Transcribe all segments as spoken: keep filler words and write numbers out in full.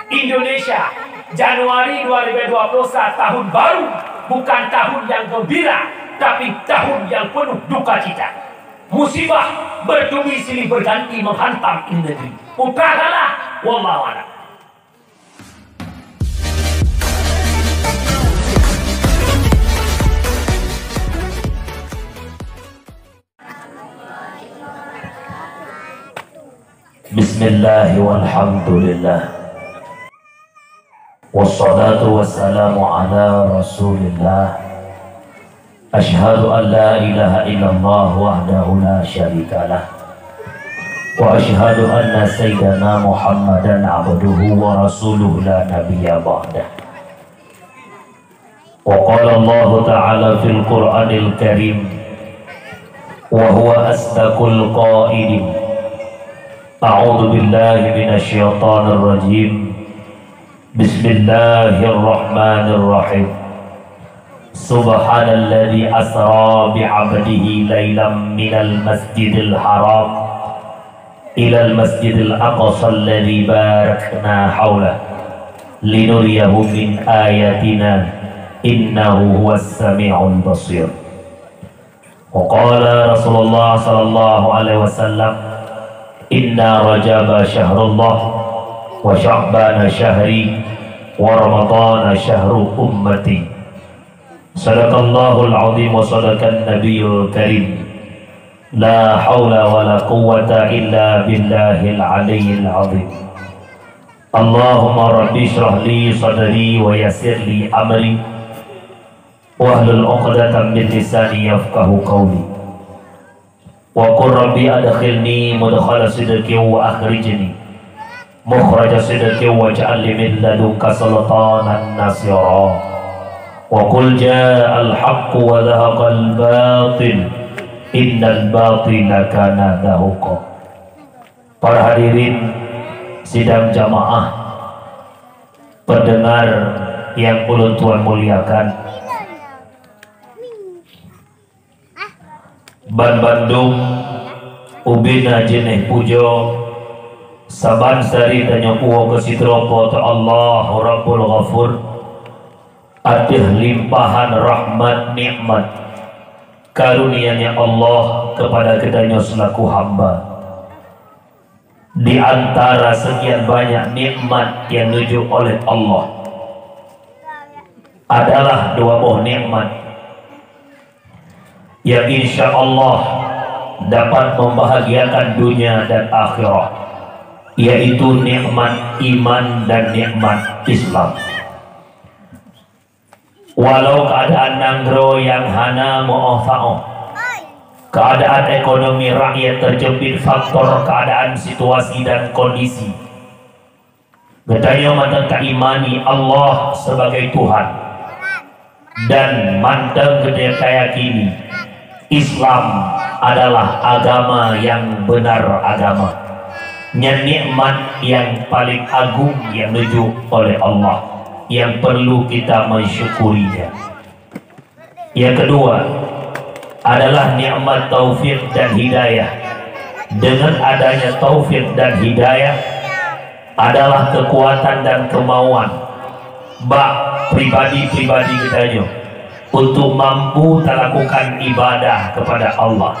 Indonesia, Januari dua ribu dua puluh satu, tahun baru, bukan tahun yang gembira, tapi tahun yang penuh duka cita. Musibah bertubi silih berganti menghantam ini negeri. Putrakanlah, wallahu a'lam. Bismillah walhamdulillah. Wassalatu wassalamu ala Rasulillah. Asyhadu an la ilaha illallah wahdahu la syarikalah. Wa asyhadu anna sayyidana Muhammadan abduhu wa rasuluhu la nabiyya ba'dah. Wa qala Allahu ta'ala fil Qur'anil Karim, wa huwa asdaqul qailin. A'udzu billahi minasy syaithanir rajim. Bismillahirrahmanirrahim. Subhanalladzi asra bi 'abdihi lailam minal masjidil haram ilal masjidil aqsa alladzi barakna haulah linuriyahu min ayatina innahu huwas sami'ul basir. Wa qala Rasulullah sallallahu alaihi wasallam, "Inna Rajaba syahrullah, wa Sya'bana syahri, wa Ramadana syahru ummati." Sadaqallahul azim wa sadaqan nabiyul karim. La haula wa la quwwata illa billahil aliyyil azim. Allahumma rabbi shrah li sadri wa yassir li amri. Wahlul 'uqdatam min lisani yafqahu qawli. Wa qur rabbi adkhilni mudkhala sidqin wa akhrijni mukhraja sidqin waj'al li min ladunka sultanan nasira. Wa qul ja'al haqqu wa zahaqal batil, innal batila kana zahuqa. Para hadirin sidang jamaah, pendengar yang ulôn tuan muliakan, banbandum ubena jeuneh pujoe, saban sari tanyoe puwoe keu sidroe Po teu Allah Rabbul Ghafur, ateueh limpahan rahmat nikmat karunia-Nya Allah kepada geutanyoe selaku hamba. Di antara sekian banyak nikmat yang neujok oleh Allah, adalah dua boh nikmat yang insya Allah dapat membahagiakan dunia dan akhirat, yaitu nikmat iman dan nikmat Islam. Walau keuadaan nanggroe nyang hana meu'oh-sa'oh, keuadaan ekonomi rakyat terjepit faktor keadaan situasi dan kondisi, geutanyoe mantong taimani Allah sebagai Tuhan, dan mantong geutanyoe tayakini Islam adalah agama nyang beunar agama. Nyan nikmat nyang paleng agong nyang neujok oleh Allah, nyang perlu kita mensyukurinya. Yang kedua adalah nikmat taufik dan hidayah. Dengan adanya taufik dan hidayah adalah kekuatan dan kemauan bak pribadi-pribadi geutanyoe untuk mampu talakukan ibadah kepada Allah.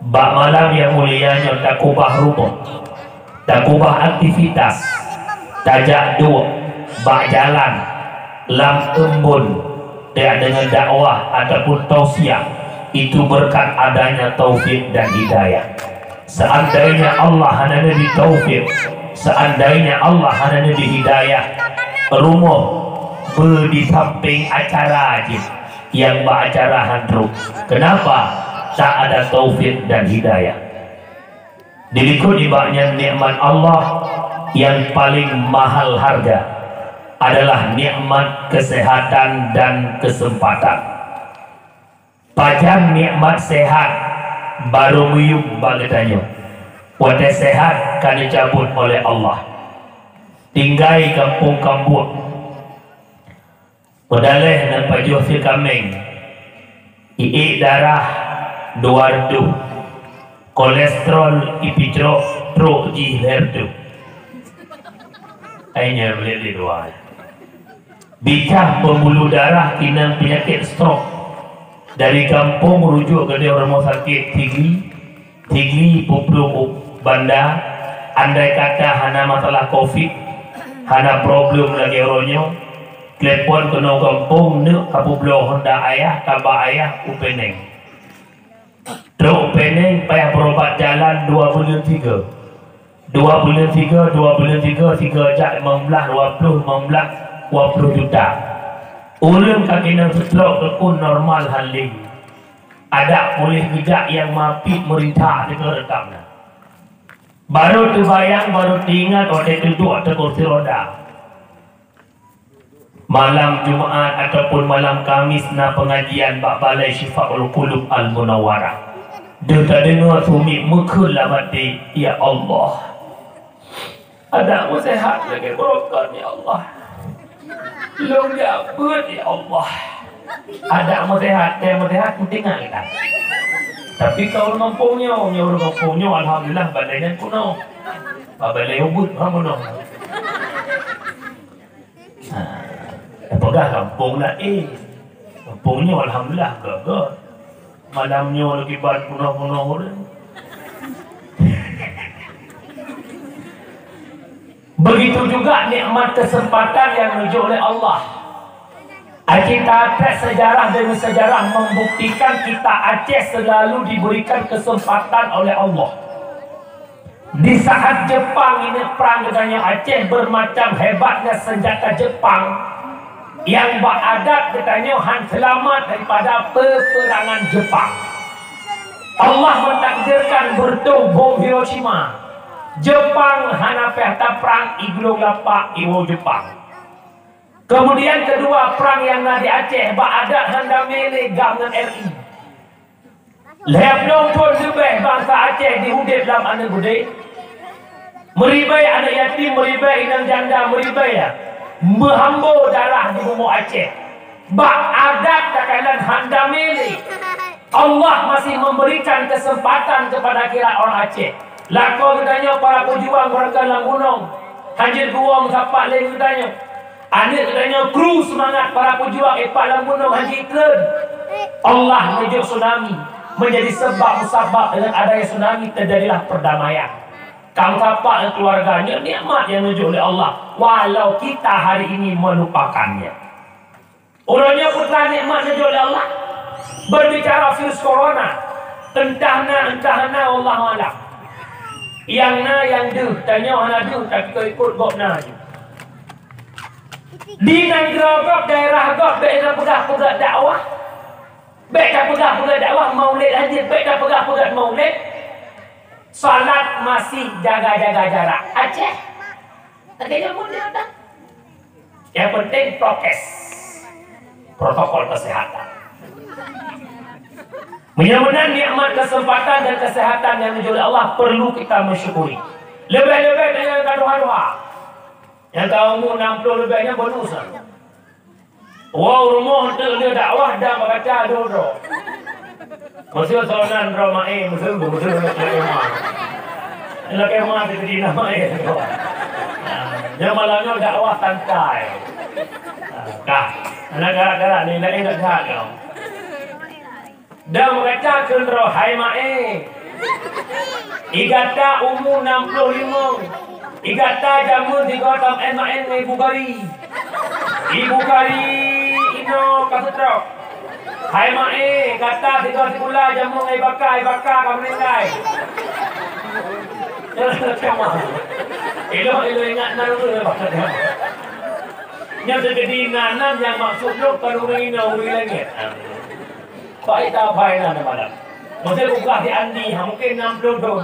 Bak malam nyang mulia nyoe takubah rumoh, takubah aktivitas, tajak duek bak jalan, lam embun, deungon dakwah ataupun tausiah, itu berkat adanya taufik dan hidayah. Seandainya Allah hana neubri taufik, seandainya Allah hana neubri hidayah, rumoh beu di sampéng acara jih, nyang bak acara han trok. Kenapa? Tak ada taufik dan hidayah. Dilikot nibak nyan nikmat Allah nyang paleng mahal harga adalah nikmat kesehatan dan kesempatan. Pajan nikmat sehat barô meuyueb bak geutanyoe. Watée sehat ka neucabot oleh Allah. Tinggai gampông Kambuek. Meudaleh nan pajoh sie kaméng, iék darah dua reutôh, kolesterol ipicrok trok jih lhée reutôh. Hai nyan, lé-lé dua. Bicah pembuluh darah, inong peunyakét stroke. Dari gampông rujuk keudéh rumoh sakét Sigli, Sigli peubloe u Banda. Andai kata hana masalah covid, hana problem lagée uroe nyoe, telepon keunoe gampông neuk ka peubloe honda ayah, ka ba ayah u Penang. Trok u Penang payah berobat jalan dua buleuen tiga. Dua buleuen tiga, dua buleuen tiga, tiga jak limong blaih, dua ploh, limong blaih, dua ploh juta. Ureuëng ka keuneuk stroke teupun normal hal lé. Adak puléh geujak nyang mapiek meurintah sigoe reutap na. Barô teubayang, barô teuingat watée teuduek ateueh kursi roda. Malam Jumat ataupun malam Kamis na pengajian bak Balai Syifaul Qulub Al Munawwarah. Deuh tadeungoe sumiet meukheun lam até, "Ya Allah, adak meusehat lagée beurokon, ya Allah. Lôn jak beuet, ya Allah." Adak meusehat, tée meusehat, meutingat kita. Tapi ka ureuëng gampông nyoe, nyoe ureuëng gampông nyoe, alhamdulillah, balai nyan kunoe. Bak balai ubit, ha, bunoe. Ha, tapeugah gampông laén. Gampông nyoe alhamdulillah gagah. Malam nyoe lagi ban punoh-punoh ureuëng. Begitu juga nikmat kesempatan yang dijok oleh Allah. Kita trek sejarah demi sejarah membuktikan kita Aceh selalu diberikan kesempatan oleh Allah. Di saat Jepang ini perang, geutanyoe Aceh bermacam hebatnya senjata Jepang yang bak adat geutanyoe han seulamat daripada peperangan Jepang. Allah mentakdirkan beureutoh bom Hiroshima. Jepang hana payah taprang, iglong lapak iwoe Jepang. Kemudian kedua, prang nyang na di Aceh bak adat han damé lé GAM ngon R I. Lhée ploh thon leubeh bansa Aceh jiudeb lam aneuk beudé. Meuribée aneuk yatim, meuribée inong janda, meuribée meuhambo darah di bumoe Aceh. Bak adat takalon han damé lé. Allah masih memberikan kesempatan kepada kita orang Aceh. Lakoe geutanyoe para pejuang beurangkat lam gunong, hanjeuet geuwoe meusapat lé geutanyoe. Aneuk geutanyoe kru seumangat para pejuang ipat lam gunong hanjeuet treun. Allah neujok tsunami, menjadi sebab musabab dengan adanya tsunami terjadilah perdamaian. Ka meusapat ngon keluarga, nyoe nikmat nyang neujok lé Allah, walau kita hari ini melupakannya. Uroe nyoe peue nikmat neujok lé Allah? Berbicara virus corona, entah na, entah hana, wallahu alam. Nyang na, nyang deuh, tanyoe hana deuh, tapi ka ikot gobnyan. Di nanggroe gob, daerah gob, bék tapeugah-peugah dakwah. Bék tapeugah-peugah dakwah, maulid hanjeuet, bék tapeugah-peugah maulid. Salat masih jaga-jaga jarak. Aceh. Lagée nyoe pun dia dah. Yang penting prokes, protokol kesehatan. Meunyoe meunan nikmat kesempatan dan kesehatan nyang neujok lé Allah perlu kita mensyukuri. Leubeh-leubeh nyang ka tuha-tuha. Nyang ka umu enam puluh leubeh nyan bonus lah. Wow, rumoh teuk lé dakwah dan baca dua droe. Meuseu sonan droe maé, meuseu, meuseu lakée ma. Lakée ma teukeudi na maé. Nyang malam nyoe dakwah santai. Kah, hana galak-galak ni, laén dak that kau. Dan baca keu droe, hai maé. Igata umu enam puluh lima. Igata jameun sigoe tam maén ngon Ibu Gari. Ibu Gari inoe ka seutrok. Hai maé, gata sigoe sikula jameun ngon Ibaka, Ibaka ka meuninggai. Ilong-ilong ingat nan ureueng Ibaka. Nyan teukeudi nan, nan nyang maksud lôn kon ureueng inoe, ureueng langét. Baik, tabai na malam. Meuseu bukah di Andi, ha, mungkin enam puluh thon.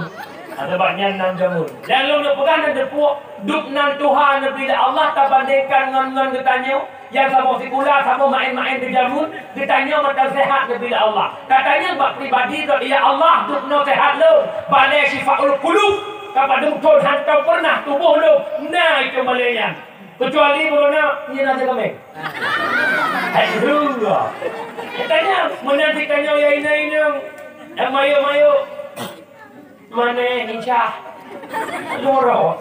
Ha, sabab nyan nam jameun. Dan lôn neupeugah nan teupeue, dub nan tuha neubri lé Allah tabandingkan ngon, ngon geutanyoe, nyang saboh sikula, saboh maén-maén di jameun, geutanyoe mantong sehat neubri lé Allah. Katanya bak pribadi droe, "Ya Allah, dub noe sehat lôn." Balai Syifaul Qulub, ka padum thon hantom pernah tuboh lôn na itu balai nyan. Kecuali buleuen na, nyan aja kami. Hai, dua. Katanya, meunan geutanyoe ya inong-inong, eh, mayok-mayok. Mana insya? Loro.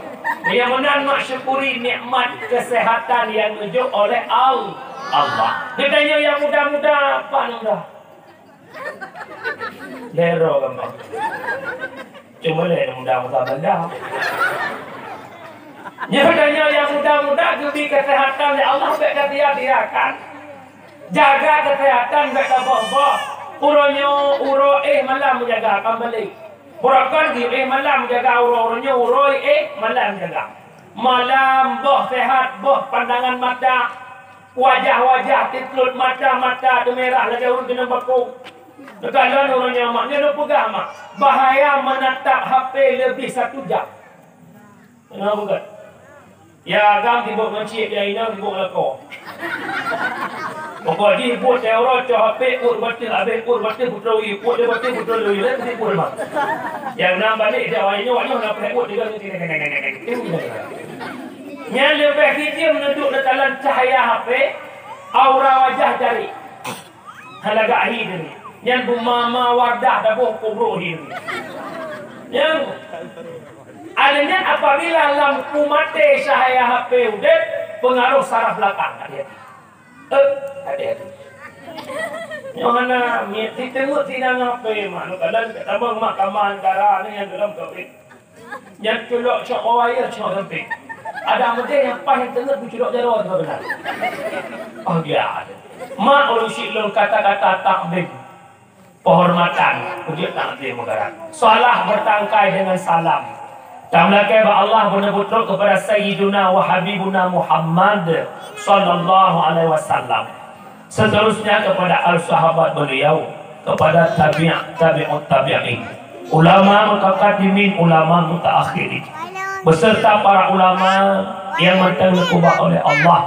Nyang meunan mak syukuri nikmat kesehatan nyang neujok oleh Al-, Allah. Geutanyoe nyang muda-muda, apa muda? Lero gampang. Cuma lé muda muda benda. Nyoe tanyoe nyang muda-muda geubri kesehatan lé Allah, bèk tasia-siakan. Jaga kesehatan, bèk taboh-boh. Uroe nyoe uroe éh malam jaga kembali. Beurangkat di éh malam jaga uroe, uroe nyoe uroe éh malam jaga. Malam boh sehat, boh pandangan mata, wajah-wajah titlot, mata-mata teumirah lagèe ureueng keunong bakong. Teukalon uroe nyoe mak, nyoe lôn peugah mak, bahaya menatap H P lebih satu jam. Kenapa bukan? Ya, agam sibuk meucit, ya, inong sibuk lakoe. Pokok jih buet teuh uroe cok H P, buet bateuh, habéh buet bateuh, putôh ie, buet bateuh, putôh ie, laén sibuk mah. Nyang na balik, dia awak nyoe, awak nyoe na peureuk buet, dia kata, nyan leubeh sijeuem neuduek neukalon cahya H P, aura wajah jari. Hana lagak hi teuh. Nyan beumama Wardah daboh kubroh hi teuh. Nyan. Ada nyan apabila lampu maté cahaya H P udép, pengaruh saraf belakang. Hati-hati. Eh, hati-hati. Nyoe hana, mi-, siteungeut sidang H P, mak, kadang tamong mahkamah negara ni nyang dalam Covid. Nyang culok cok wayah cok sampéng. Ada meudeh nyang paih nyang teungeut beuculok jaroe teuma beuna. Oh, dia. Mak, ureueng syiek lôn kata-kata takzim, penghormatan, peujeuet takzim mudarat. Salah bertangkai dengan salam. Tameulakée bak Allah, beuneubutrok kepada Sayyiduna wa Habibuna Muhammad sallallahu alaihi wasallam. Seterusnya kepada al-sahabat beliau, kepada tabi', tabi'ut tabi'in, ulama mutaqaddimin, ulama mutaakhirin, beserta para ulama yang mantong neukeubah oleh Allah,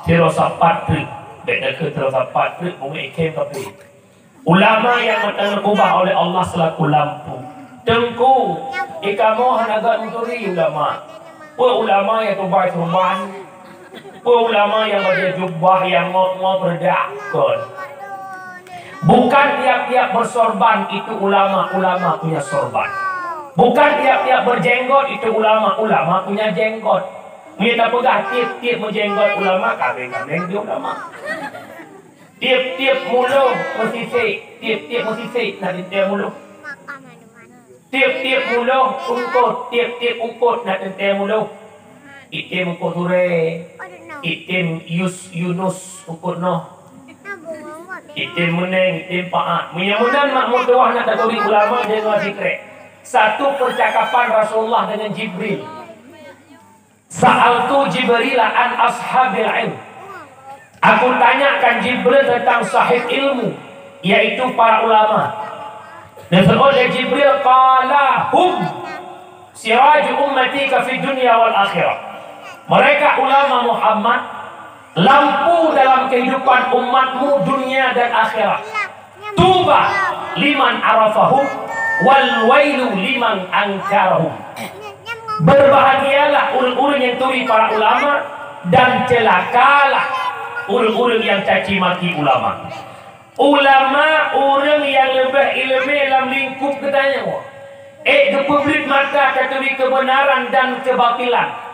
sidroe sapat treuk, bèk nakeuh sidroe sapat treuk, bungéh ikhém tapi. Ulama yang mantong neukeubah oleh Allah selaku lampu. Teungku, di kamoe hana göt meuturi ulama. Peue ulama nyang tubai surban? Peue ulama nyang bajée jubah nyang ngok-ngok reudak? Kon. Bukan tiap-tiap bersorban itu ulama, ulama punya sorban. Bukan tiap-tiap berjenggot itu ulama, ulama punya jenggot. Meunyoe tapeugah tiep-tiep meujenggot ulama, kameng-kameng di ulama. Tiep-tiep muloh meusisek, tiep-tiep meusisek na teuntée muloh. Tiep-tiep muloh eungkôt, tiep-tiep eungkôt na teuntée muloh. Item eungkôt surée, item Yus-, Yunus eungkôt noh. Item meuneng, item paat. Meunyoe meunan mak meutuwah na taturi ulama deungoe sikrek. Satu percakapan Rasulullah dengan Jibril. Sa'altu Jibril an ashabil ilm. Aku tanyakan Jibril tentang sahib ilmu, yaitu para ulama. Dan seudeh Jibril, qala hum siraju ummati ka fid dunya wal akhirah. Mereka ulama Muhammad, lampu dalam kehidupan umatmu dunia dan akhirat. Tuba liman arafahum, wal wailu liman angkarahum. Berbahagialah ureuëng-ureuëng nyang turi para ulama, dan ceulakalah ureuëng-ureuëng nyang caci maki ulama. Ulama ureuëng nyang leubeh iéleumé lam lingkup geutanyoe. Ék geupeubriet mata taturi keubeunaran dan keubatilan.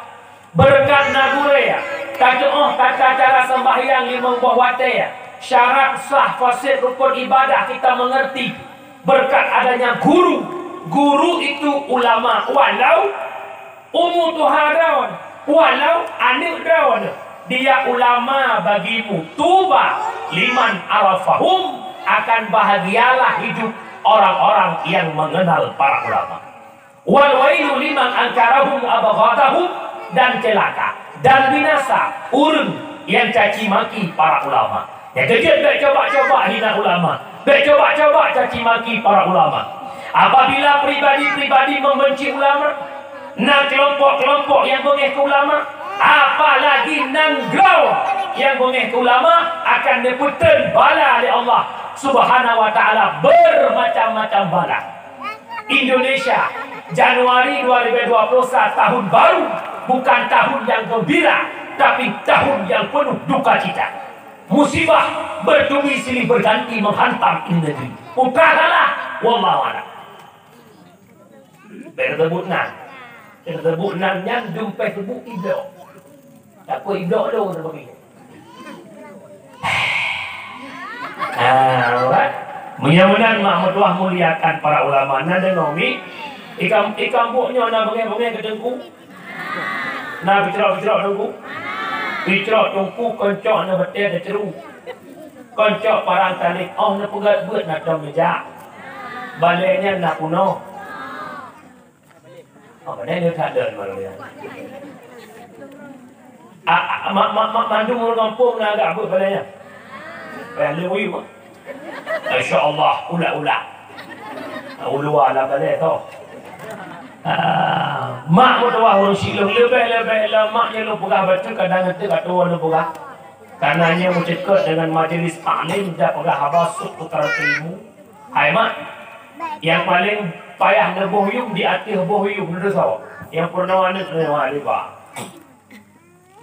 Beureukat na gurée, tatuoh tata cara seumbahyang limong boh watée, syarat sah fasid rukon ibadah kita mengerti. Beureukat adanya guru. Guru itu ulama, walau umu tuha droe, walau aneuëk droe, dia ulama bagimu. Tuba liman arafahum, akan bahagialah hidup orang-orang yang mengenal para ulama. Wal wailu liman angkarahum wa abghadahum, dan celaka dan binasa ureuëng nyang caci maki para ulama. Nyang keujeuet, bèk coba-coba hina ulama, bèk coba-coba caci maki para ulama. Apabila pribadi-pribadi membenci ulama, na kelompok-kelompok nyang beungéh keu ulama, apalagi nanggroe nyang beungéh keu ulama, akan neupeutrön bala lé Allah Subhanahu wa Taala, bermacam-macam bala. Indonesia, Januari dua ribu dua puluh satu, tahun baru, bukan tahun yang gembira, tapi tahun yang penuh duka cita. Musibah bertubi silih berganti menghantam ini negeri. Bukan salah, wallahu a'lam. Bèk teusebut nan. Teusebut nan nyan dum pih sibuk iblok. Tapi iblok tu sebagai. Ah, alright. Meunyoe meunan mak meutuah muliakan para ulama, na deungoe mi, ikan, ikan buk nyoe na beungéh-beungéh keu teungku? Na picrok-picrok teungku? Picrok teungku, koncok na beutée teuceru. Koncok parang talib oh na peugét beuet na tom meujak. Balée nyan na punoh. Apa dah dia tak ada malam ni? Ah, ah, mak, mak, mak, mandum ureueng gampông na agak beuh balai nyan. Eh, le uyuek. Insya Allah, ulak-ulak. Ah, ulua lam balai tu. Ah, mak meutuah ureueng silong leubeh-leubeh lom mak nyan lôn peugah bacut kadang ngeut ka tuwo lôn peugah. Karena nyan meuceukeut dengan majlis taklim dan peugah haba suk putaran ilmu. Hai mak, nyang paleng payah neuboh yuem di ateueh boh yuem neudeusoe. Nyang peurunoe aneuk neuh riba.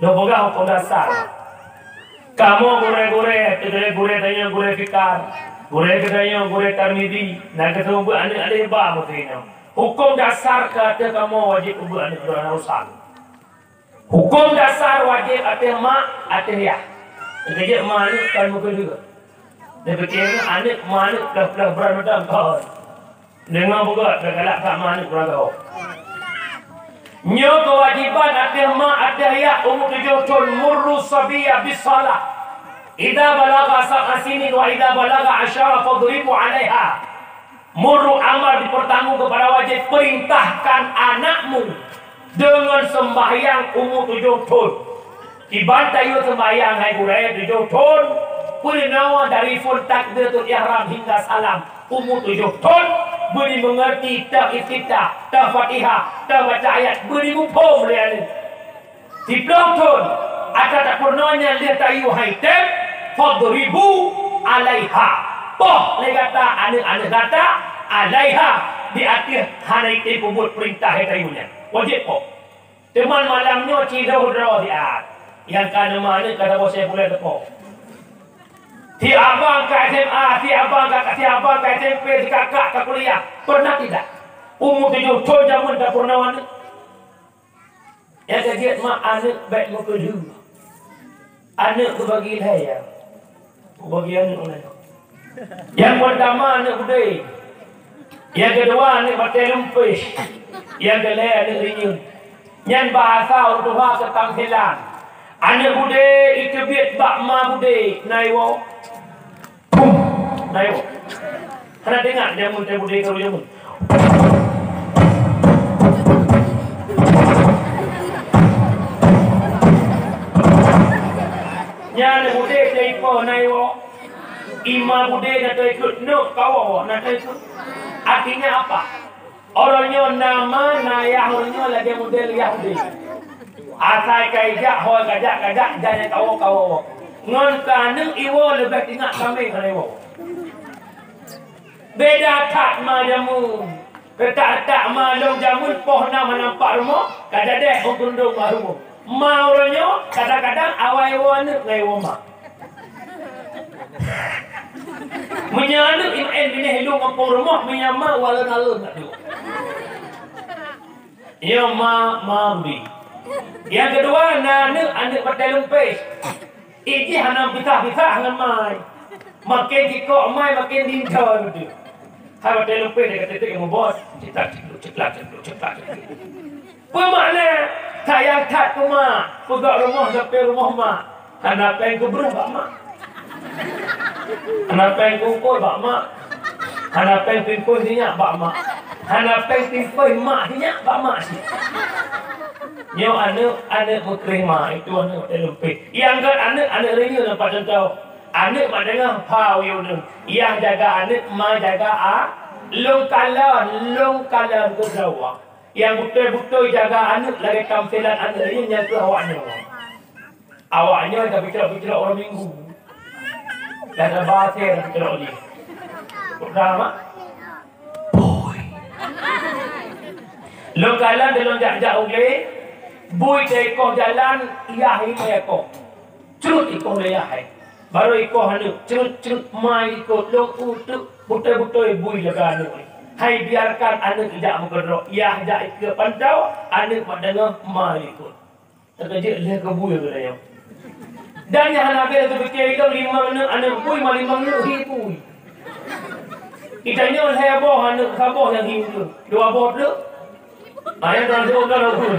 Neupeugah huköm dasar. Kamoe gurée-gurée, gurée-gurée tanyoe gurée fikar, gurée geutanyoe gurée tarmidi, na geuseumeubeuet aneuk aleh ba meusinan. Huköm dasar keu ateueh kamoe wajéb ubeuet aneuk droe na usang. Huköm dasar wajéb ateueh mak, ateueh yah. Keujeuet ma aneuk kon meukeuleu. Neupiké aneuk ma aneuk plah-plah brat mantong kon. Deungoe beugöt, galak that ma aneuk ureueng gahoe. Nyoe keuwajéban ateueh mak, ateueh yah umu tujoh thon, muru sabiyya bis shalah. Idza balagha sab'a sinin wa idza balagha asyara fadribu 'alaiha. Muru amar dipertanggung kepada wajéb, perintahkan anakmu deungon seumbahyang umu tujoh thon. Kiban tayue seumbahyang hai gurée tujoh thon, peurunoe dari phon takbiratul ihram hingga salam umu tujoh thon, beuri meungerti ta iftitah, ta Fatihah, ta baca ayat, beuri muphom lé aneuk. Siplôh thon, atra tapeurunoe nyan lheueh tayue hai tem, fadribu 'alaiha. Poh lé gata aneuk-aneuk gata, 'alaiha, di ateueh hana item peubuet peurintah hai tayue nyan. Wajéb poh. Teuma malam nyoe ci lheueh droe siat. Nyang ka neuma aneuk ka saboh sép buleuen teupoh. Si abang ka S M A, si abang ka, si abang ka S M P, si kakak ka kuliah. Pernah tidak? Umu tujoh thon jameun tapeurunoe aneuk. Nyang keujeuet mak aneuk bék meukeuleu. Aneuk kubagi lhée ya. Kubagi aneuk ulée. Nyang peurtama aneuk beudé. Nyang keudua aneuk batée lumpéh. Nyang keulhée aneuk rinyueng. Nyan bahasa ureueng tuha keu tamsilan. Aneuk beudé iteubiet bak ma beudé na iwoe. Bum! Na iwoe. Hana teuingat jameun teuh beudé karu jameun. Nyan beudé teuh ipoh na iwoe. Ima beudé na teuh ikot neuk kawoe na teuh ikot. Artinya apa? Uroe nyoe na ma na yah uroe nyoe lagée model Yahudi. Asai ka ijak, hôi kajak-kajak, jai kawoe-kawoe. Ngon keu aneuk iwoe leubeh teuingat kami keu iwoe. Beda that ma jameun. Keutak-keutak ma lôn jameun poh na hana nampak rumoh, ka jadeh ôn tundong bak rumoh. Ma uroe nyoe kadang-kadang awai iwoe aneuk ngon iwoe ma. Meunyoe aneuk imeu'en binéh ilôn gampông rumoh, meunyoe ma u alon-alon ka duek. Nyoe ma, ma budi. Nyang keudua na aneuk, aneuk batée lumpéh. Ijih hana pisah-pisah ngon mai. Maken jikok mai maken linto beutôi. Hai batée lumpéh deh ka teutek nyang mubot. Cetak cekluk ceklak cekluk ceklak cekluk. Peue makna sayang that keu mak, peugöt rumoh sampoe rumoh mak. Hana péng keubruh bak mak. Hana péng kumpôi bak mak. Hana péng pimpôi sinyak bak mak. Hana péng pimpôi mak sinyak bak mak sih. Nyoe aneuk, aneuk meukreh ma, itu aneuk batée lumpéh. Nyang gét aneuk, aneuk reunyeun lam pat teuntau. Aneuk mak deungoe pha uyueue. Nyang jaga aneuk, ma jaga a. Lôn kalon, lôn kalon keu droe. Nyang beutôi-beutôi jaga aneuk lagée tamsilan aneuk reunyeun nyan keuh awaknyoe. Awaknyoe ka picok-picok uroe Minggu. Dan aba asée ka picok lé. Peugah mak. Bui. Lôn kalon lôn jak-jak u glé, bui teuikoh jalan, yah limong ekoh. Crut ikoh lé yah hai. Barô ikoh aneuk, crut-crut mai ikot lôn uteuk beutôi-beutôi bui jaga aneuk. Hai biarkan aneuk jak meukeudroe, yah jak ikeue pantoe, aneuk bak deungoe ma likot. Teukeujot lheueh keubui geutanyoe. Dan nyang hana bela teupike ilong limong aneuk, aneuk bui ma limong aneuk hi bui. Geutanyoe lhée boh aneuk saboh nyang hi ukeue. Dua boh treuk. Ah, nyang dalam sigoe ka na ukeue.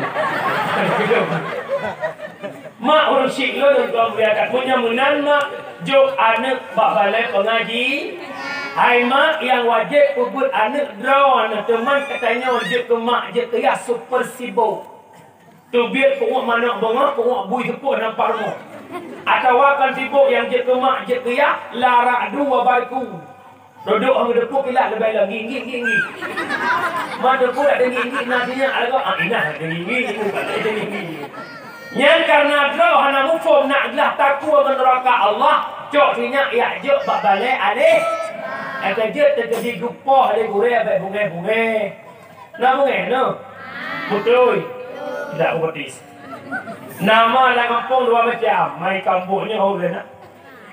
Mak ureuëng syiek lôn nyang tuan muliakan. Meunyoe meunan mak, jok aneuk bak balée peungaji. Hai mak, nyang wajéb peubuet aneuk droe aneuk, teuma geutanyoe jeuet keu mak, jeuet keu yah super sibok. Teubiet peunguek manok beungoh, peunguek bui seupôt lam parmoe. Atawa kan sibok nyang jeuet keu mak, jeuet keu yah, larak dua bariku. Dodok hang deupok kilat leubeh lom, gigi, gigi, gigi. Man deupok ada gigi, na sinya, ada kau, ah, inah, ada gigi, gigi, bukan ada gigi. Nyan karena droe hana muphom nak glah takue ngon neuraka Allah, cok sinyak yak jok bak balée aleh. Nyang keujeuet teukeudi geupoh lé gurée abéh bungée-bungée. Na beungéh nyoe? Beutôi. Tidak ubetis. Nama lam gampông dua macam. Mai kambok nyoe ureueng na.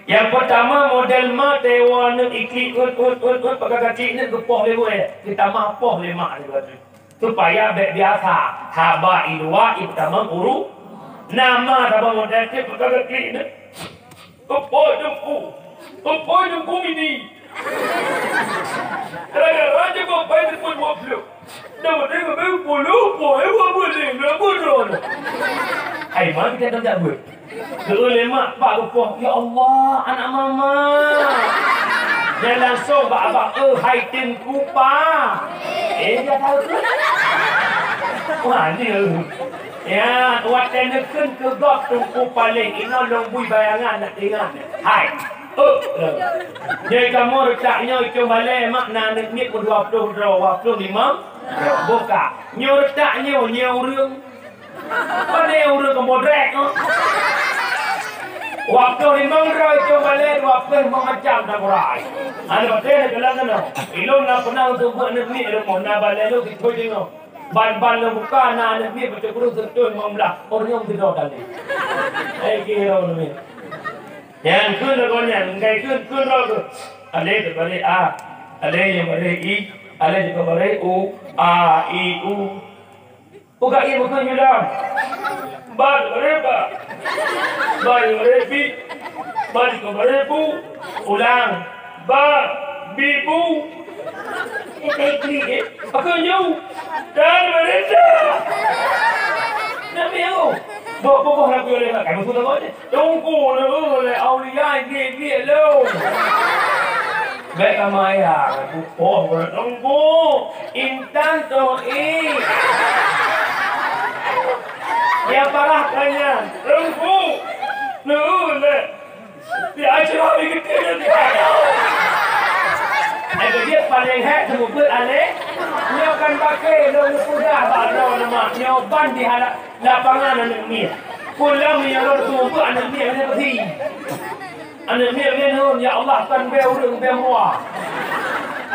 Yang pertama model ma tewa neuk iklik ut ut ut ut pakai kaki neuk geupoh lé gurée. Kita mah poh lé mak lé gurée. Supaya bek biasa. Haba i luwa i pertama uru. Nama sama model tu pakai kaki neuk. Keupoh teungku, keupoh teungku mini. Gara-gara cuma pai teupeu dua puluh. Dah beutôi keubeue puluh poh, eh, dua puluh lima puluh droe. Hai, ma kita tak buat. Keu lima pak keupoh, ya Allah, anak mama. Dan langsung bak abang, eh, hai teungku pa. Eh, dia tahu tu. Wah, dia. Ya, watée neukheun keu gob teungku paléng inoe lôn bui bayangan nak ingat. Hai. Oh. Jadi kamoe reutak nyoe icong balée mak na aneuk miet dua ploh droe, dua ploh limong. Boh ka. Nyoe reutak nyoe, nyoe ureueng. Pane ureueng keu modrek nyoe. Dua ploh limong droe icong balée, dua ploh limong macam na kurai. Aneuk batée na keulang keunoe. Ilôn na peunah untuk buet aneuk miet rumoh na balée lôn sithôi deungoe. Ban-ban lôn buka na aneuk miet baca kureueng seutôi limong blah, ureueng nyoe meusidroe tali. Hai kira ureueng miet. Nyan kheun lagoe nyan, engkai kheun, kheun droe keuh. Alé teubarék a, alé nyang barék i, alé nyang barék u, a, i, u. Uka i meukeun yuda. Ba teubarék ba. Ba teubarék bi. Ba teubarék bu. Ulang. Ba, bi, bu. Eh, eh, klik, eh. Apa nyo? Dan mereka. Nabi aku. Bawa, bawa, bawa, nak pergi oleh mak. Kamu sudah bawa je. Tunggu dulu, oleh aulia, glik, glik, lo. Baik, sama ayah. Aku, oh, tunggu. Intan tu, eh. Dia parah kayaknya. Tunggu. Dulu, leh. Di acara ni gede ni. Eh, jadi paling hek seumeubeuet aleh. Nyoe kan pakai lôn peugah bak droe leumah. Nyoe ban di hala-, lapangan aneuk miet. Pulang nyoe lôn seumeubeuet aneuk miet ni beusi. Aneuk miet ni nun, ya Allah, kan beu ureueng beu mua.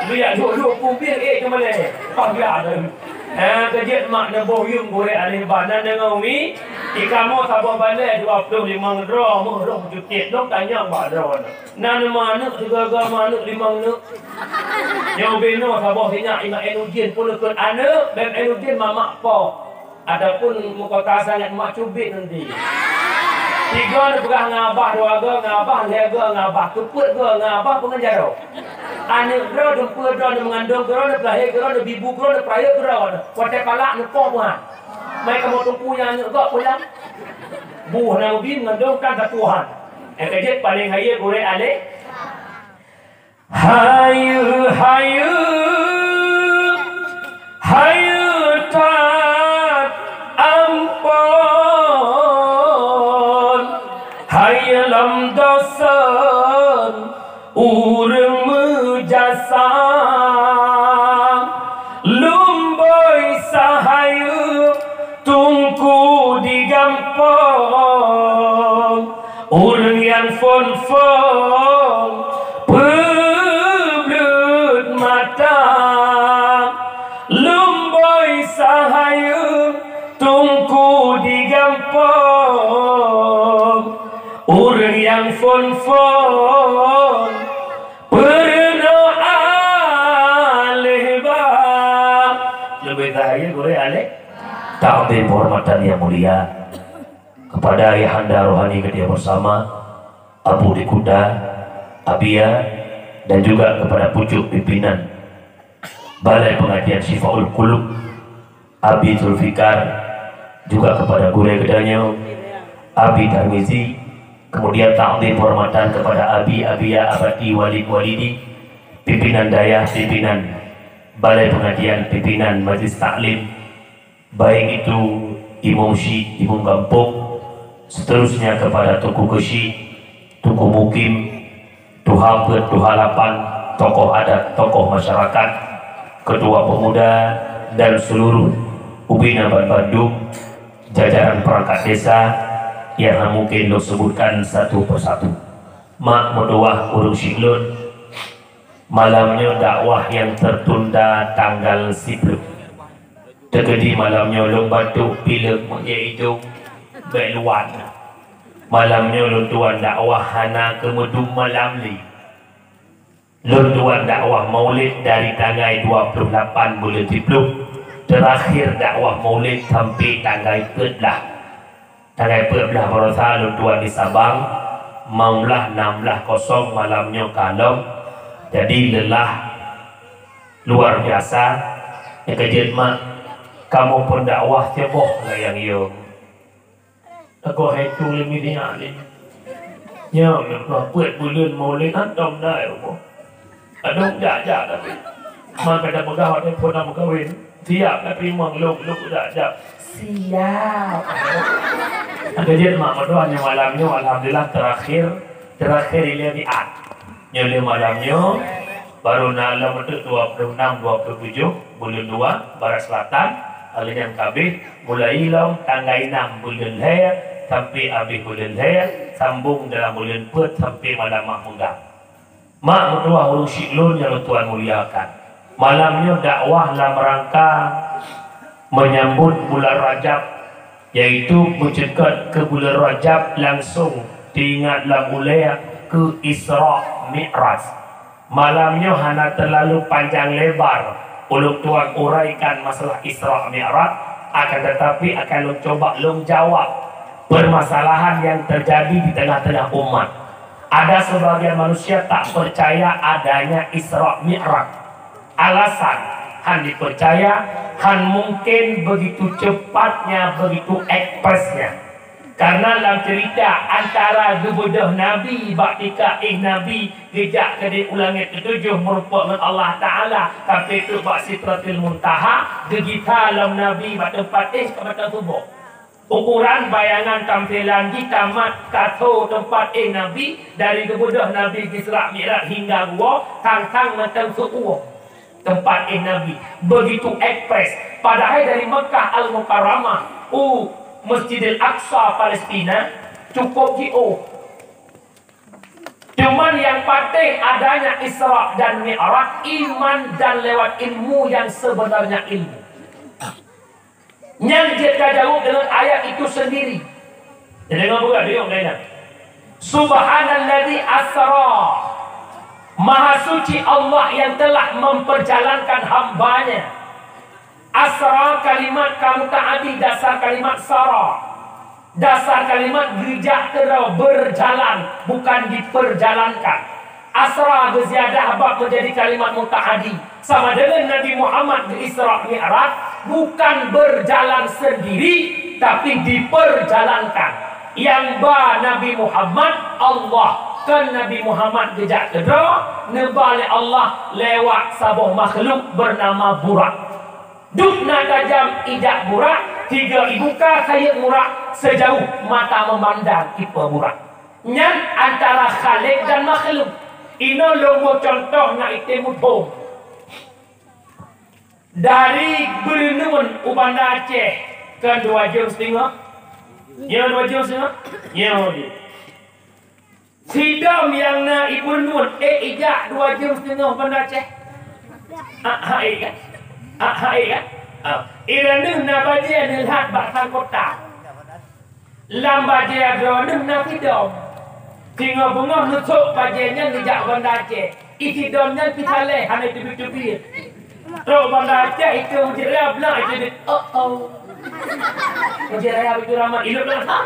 Biar duduk pubir, eh, cuma leh. Pah biar dah. Ha, keujeuet mak neuboh yuem gurée aleh bana deungoe wi. Di kamoe saboh balée dua ploh limong droe meuh roh jutiet lom tanyong bak droe nyoe. Na neuma aneuk sigoe-goe ma aneuk limong neuk. Nyoe binoe saboh sinyak imak en ujeuen pun neukheun aneuk, bèk en ujeuen mamak po. Ataupun meukota sangat mak cubit nanti. Tiga neupeugah ngon abah, dua goe ngon abah, lhèe goe ngon abah, keupeuet goe ngon abah peungeujaro. Aneuk droe dumpeue droe neumeungandong keudroe neupeulahé keudroe neubibu keudroe neupeurayeuk keudroe. Watèe palak neupoh buhan. Mai kamoe teungku nyang aneuk gob pulang. Buh na ubi meungandong kan satu han. Nyang keujeuet paleng hayeu gurèe aleh. Hayeu, hayeu, hayeu that ampôn. Hayeu lom dosen ureueng meujasa. Lumbôi sahayeu teungku di gampông. Ureueng nyang phôn-phôn peubleut mata. Lumbôi sahayeu teungku di gampông. Ureueng nyang phôn-phôn peurunoe aleh ba Takdim penghormatan yang mulia kepada ayahanda rohani kita bersama, Abu di Kuta, Abia, dan juga kepada pucuk pimpinan Balai Pengajian Syifaul Qulub, Abi Zulfikar, juga kepada gurée geutanyoe, Abi Tarmizi, kemudian takdim penghormatan kepada Abi, Abia, Abati, Walid, Walidi, pimpinan dayah, pimpinan Balai Pengajian, pimpinan Majlis Taklim, baik itu imum syik, imum gampông, seterusnya kepada Teungku Keuchik, Teungku Mukim, Tuha Peuet, Tuha Lapan, tokoh adat, tokoh masyarakat, ketua pemuda, dan seluruh ubena banbandum, jajaran perangkat desa yang mungkin lôn sebutkan satu persatu. Mak meutuwah ureuëng syik lôn, malam nyoe dakwah nyang tertunda tanggal siplôh. Teukeudi malam nyoe lôn batuk, pilek, meuék idông, bék luwan. Malam nyoe lôn tuan dakwah hana keumeudum malam lé. Lôn tuan dakwah maulid dari tanggai dua puluh lapan buleuen siplôh, teurakhir dakwah maulid sampai tanggai peuet blah. Tanggai peuet blah barosa lôn tuan di Sabang, limong blah, nam blah kosong malam nyoe ka lom. Jadi leulah luar biasa. Nyang keujeuet mak, kamoe pun dakwah siboh layang yom. Teungoh hai tu lé midiak ni. Nyoe, nyoe peuet buleuen maulid hantom dai rumoh. Adong jak-jak tapi. Maka dah peugah watée phon na meukawen. Siap tapi memang lok-lok jak-jak. Siap. Ada je mak meudoa nyang malam nyoe alhamdulillah terakhir, terakhir ilée di at. Nyoe lé malam nyoe baru na lom untuk dua puluh enam, dua puluh tujuh buleuen dua barat selatan. Aleuh nyan kabeh mulai lom tanggai enam buleuen lhée sampai abéh buleuen lhée, sambong dalam buleuen peuet sampai malam mak peugah. Mak meutuwah ureuëng syik lôn nyang lôn tuan muliakan. Malam nyoe dakwah lam rangka menyambut bulan Rajab, yaitu meuceukat keu bulan Rajab langsung teuingat lam ulée keu Isra Mi'raj. Malam nyoe hana terlalu panjang lebar ulôn tuan uraikan masalah Isra Mi'raj, akan tetapi akan lôn coba lôn jawab permasalahan yang terjadi di tengah-tengah umat. Ada sebagian manusia tak percaya adanya Isra Mi'raj. Alasan han dipercaya, han mungkin begitu cepatnya, begitu ekspresnya. Karena lam cerita antara geubeudôh Nabi bak tika éh Nabi geujak keudeh u langét keutujoh meureumpok ngon Allah Taala sampai trok bak Sidratil Muntaha, geugisa lom Nabi bak teumpat éh ka mantong suboh. Ukuran bayangan tampilan jih tamat ka tho teumpat éh Nabi, dari geubeudôh Nabi Isra Mi'raj hingga geuwoe, sang-sang mantong seuuwoe teumpat éh Nabi. Begitu ekspres. Padahai dari Mekah Al-Mukarramah u Masjidil Aqsa Palestina cukup jiôh. Cuman yang patéh adanya Isra dan Mi'raj, iman dan lewat ilmu yang sebenarnya ilmu. Nyan jeuet tajaweueb deungon ayat itu sendiri. Jadi, deungon buka diuk lainnya. Subhanalladzi asra. Maha suci Allah yang telah memperjalankan hamba-Nya. Asra kalimat ka muta'addi dasar kalimat sara. Dasar kalimat geujak keudroe, berjalan, bukan diperjalankan. Asra geuziyadah bab menjadi kalimat muta'addi. Sama dengan Nabi Muhammad geu-Isra Mi'raj, bukan berjalan sendiri, tapi diperjalankan. Nyang ba Nabi Muhammad, Allah. Kon Nabi Muhammad geujak keudroe, neuba lé Allah lewat saboh makhluk bernama Burak. Dub na tajam ijak Burak, tiga ibu ka sayeuek murak, sejauh mata memandang ipe Burak. Nyan antara Khalik dan makhluk. Inoe lôn boh contoh na item muphom. Dari Beureunuen u Banda Aceh kan dua jam setengah. Nyoe dua jam setengah. Nyoe. Sidom nyang na i Beureunuen, eh, ijak dua jam setengah Banda Aceh. Ah, hai kan? Ah, hai kan? Ah, i Ranuh na bajée neulat bak sang kota. Lam bajée droeneuh na sidom. Singoh beungoh neusok bajée nyan neujak Banda Aceh. I sidom nyan pih saleh hana teubiet-teubiet. Trok Banda Aceh ikeu meujiria blang ikeu dit. Oh, oh. Masjid Raya Baiturrahman, ilok lam ha.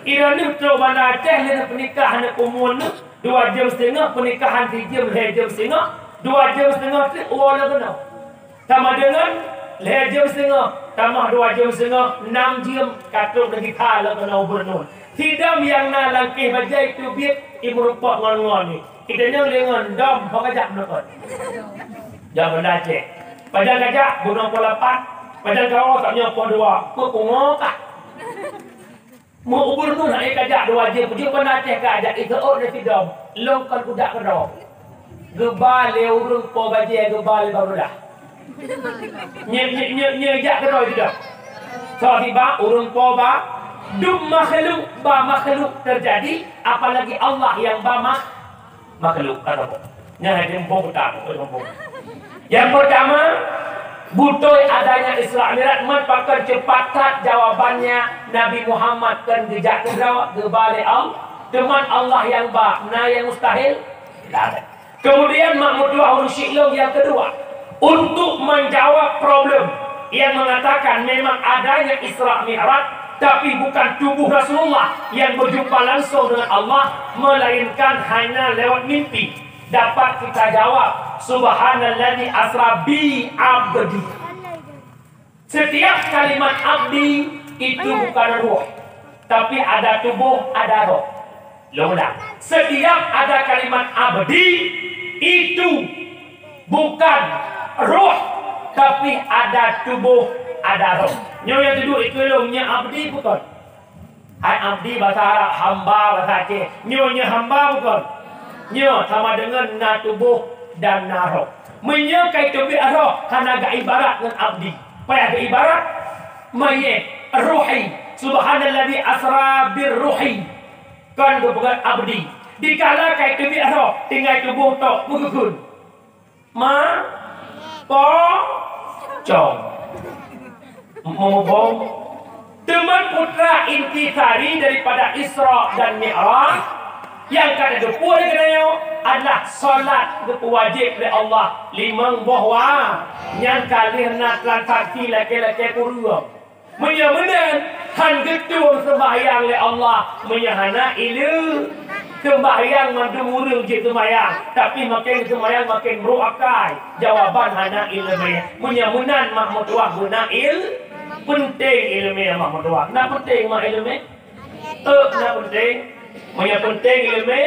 Ira ni beutôi Banda Aceh, lé peunikah aneuk umur ni, dua jeuem seutengah, pernikahan sijeuem, lhée jeuem seutengah, dua jeuem seutengah tu uroe lom keunoe. Sama deungon lhée jeuem seutengah, tamah dua jeuem seutengah, nam jeuem ka trok lagée kha lom keunoe gubernur. Sidom nyang na lam keh bajée teubiet, imeurumpok ngon-ngon ni. Kita nyang deungon dom, ho kajak meunokot. Jak Banda Aceh. Pajan kajak, bunoe poh lapan. Pajan kawoe, tak nyoe poh dua. Peupungo kah? Meu gubernur hana kajak dua jeuem, jeuem Banda Aceh kajak, iseuôt lé sidom. Lôn kon kujak keudroe. Geuba lé ureuëng po bajée, geuba lé barodah. Nye, nye, nye, nye jak keudroe sidom. Soe sibak ureuëng po ba, dum makhluk ba makhluk terjadi, apalagi Allah nyang ba makhluk. Makhluk, kata boh. Nyan hai teumpông peutang, teumpông. Yang pertama, beutôi adanya Isra Mi'raj, man pakon cepat that jawabannya Nabi Muhammad kon geujak keudroe, geuba lé Allah. Teuma Allah nyang ba, na nyang mustahil? Tidak ada. Kemudian mak meutuah ureuëng syiek lôn yang kedua, untuk menjawab problem yang mengatakan memang adanya Isra Mi'raj, tapi bukan tubuh Rasulullah yang berjumpa langsung dengan Allah, melainkan hanya lewat mimpi. Dapat kita jawab, "Subhanalladzi asra bi abdi." Setiap kalimat abdi itu bukan ruh, tapi ada tubuh, ada roh. Lôn ulang. Setiap ada kalimat abdi, itu bukan roh, tapi ada tubuh, ada roh. Nyoe nyang teuduek itu lôn, nyoe abdi bukan. Hai abdi bahasa Arab, hamba bahasa Aceh. Nyoe, nyoe hamba bukan? Nyoe sama deungon na tuboh dan na roh. Meunyoe kai teubiet roh, hana geuibarat ngon abdi. Payah geuibarat, manyét, ruhi. Subhanalladzi asra birruhi. Kon geupeugah abdi. Dikala kai teubiet roh, tinggai tuboh tok, meugeuheun. Ma, po, cong. Meubom. Teuma putra intisari daripada Isra dan Mi'raj nyang ka teugeupue lé geutanyoe adalah salat geupeuwajéb lé Allah limong boh wa-, nyang ka lheueh na transaksi lakée-lakée kureueng. Meunyoe meunan, han geutueng seumbahyang lé Allah, meunyoe hana ileumé. Seumbahyang mandum ureuëng jeuet seumbahyang, tapi makin seumbahyang makin brok akai. Jawaban hana ileumé. Meunyoe meunan mak meutuah beuna il-, penting ileumé mak meutuah. Na penting mak ileumé? Eh, na penting. Meunyoe penting ileumé,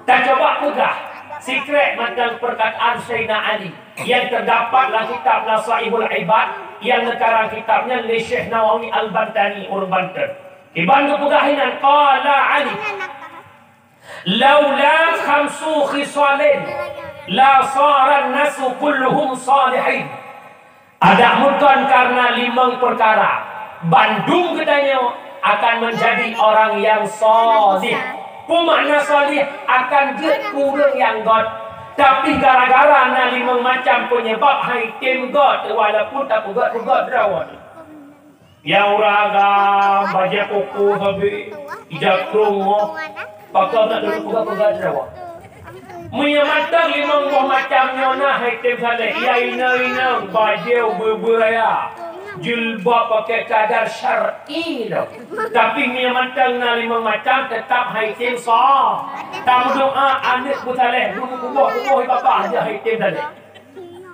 Tacoba peugah sikrék mantong perkataan Saidina Ali yang terdapat dalam kitab Nasaihul Ibad yang neukarang kitab nyan lé Syekh Nawawi Al-Bantani ureuëng Banten. Iban geupeugah inan, qala Ali, "Laula khamsu khisalin la saran nasu kulluhum salihin." Adak meuton karena limong peukara, bandum geutanyoe akan menjadi orang yang salih. Peue makna salih? Akan jeuet keu ureuëng nyang gét. Tapi gara-gara na limong macam peunyeubab hai tem gét, walaupun tapeugét-peugét droe. Nyang ureuëng agam, bajée koko sabe, ija krong moh, pakon na deuh peugah-peugah droe. Meunyoe mantong limong boh macam nyoe na hai tem saleh, ya inong-inong, bajée beubeuet raya, jilbab pakai cadar syar'i lom. Tapi meunyoe mantong na limong macam, teutap hai tem sa. Tameudoa aneuk beusaleh, bunoe kuboh-kuboh babah aja hai tem saleh.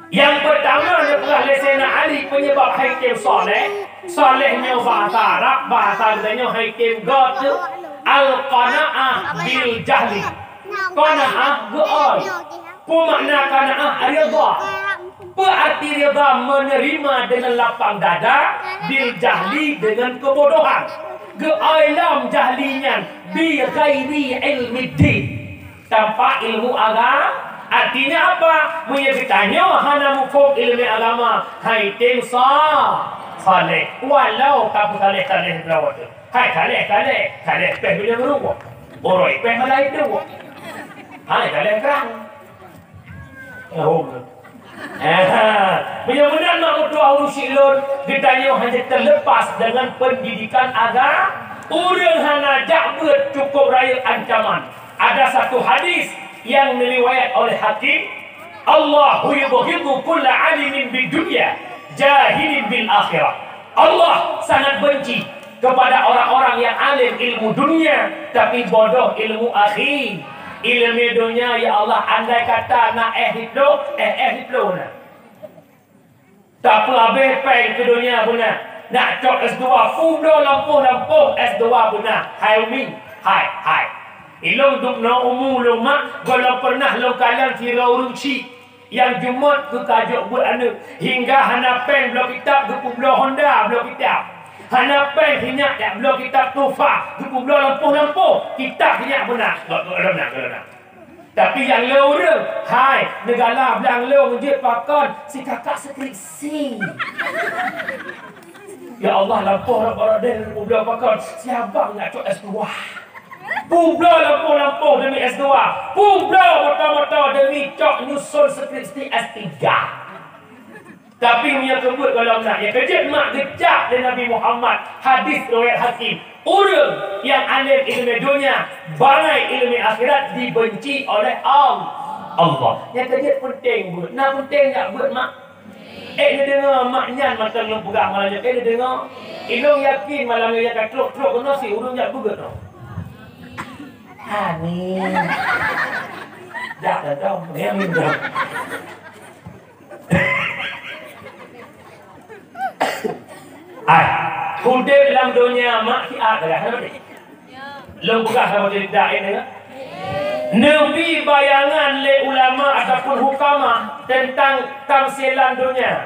Nyang peutama neupeugah lé Saidina Ali peunyeubab hai tem saleh. Saleh nyoe bahasa Arab, bahasa geutanyoe hai tem gét, al-qanaah bil jahli. Qanaah geuôi. Peue makna qanaah? Ridha. Peue arti ridha? Menerima dengan lapang dada, bil jahli dengan kebodohan. Geuôi lom jahli nyan bi ghairi ilmiddin. Tanpa ilmu agama. Artinya apa? Meunyoe geutanyoe hana muphom ileumé agama, hai tem sa-, saleh. Walau tapeusaleh-saleh droe teuh. Hai saleh-saleh, saleh péh bileung ruwah. Boroi péh malai dua. Hai saleh kerang. Oh. Aha. Meunyoe meunan mak meutuah ureuëng syiek lôn, geutanyoe hana terlepas dengan pendidikan agama. Ureuëng hana jak beuet cukup rayeuk ancaman. Ada satu hadis yang diriwayat oleh Hakim, "Allahu yubghidu kulla alimin bid dunya." Jahilin bil akhirah. Allah sangat benci kepada orang-orang yang alim ilmu dunia tapi bodoh ilmu akhir. Ilmu dunia, ya Allah, andai kata na eh diploe, eh, eh diploe na. Tapi habéh péng keu dunia beuna. Nak cok S dua, publoe lampôh-lampôh S dua beuna. Hai umi, hai, hai. Ilôn dum noe umu lôn mak, gohlom pernah lôn kalon sidroe ureuëng chik nyang jumôt keu ka jok beuet aneuëk, hingga hana péng bloe kitab geupubloe Honda bloe kitab. Hana péng sinyak jak bloe kitab Tuhfah geupubloe lampôh-lampôh kitab sinyak beuna. Gohlom na, gohlom na. Tapi nyang le ureuëng, hai, neugala blang lôn jeuet pakon si kakak skripsi. Ya Allah, lampôh rot barô deh publoe pakon si abang nak cok S dua. Publoe lampôh-lampôh demi S dua. Publoe moto-moto demi cok nyusun skripsi S tiga. Tapi meunyoe keubuet gohlom na, nyang keujeuet mak geucap lé Nabi Muhammad, hadis riwayat Hakim, ureuëng nyang alim ileumé donya, bangai ileumé akhirat dibenci oleh Al-, Allah. Nyang keujeuet peunteng beuet, na peunteng jak beuet mak. Eh, neudeungoe mak nyan mantong lôn peugah malam nyoe, eh, neudeungoe. Ilôn yakin malam nyoe nyang ka trok-trok keunoe si ureuëng jak beuet nyoe. Amin. Jak dah dong, amin dong. Ai, udeb lam donya mak siat dah. Lôn peugah sama cerita ini. Neubi bayangan lé ulama ataupun hukama tentang tamsilan donya.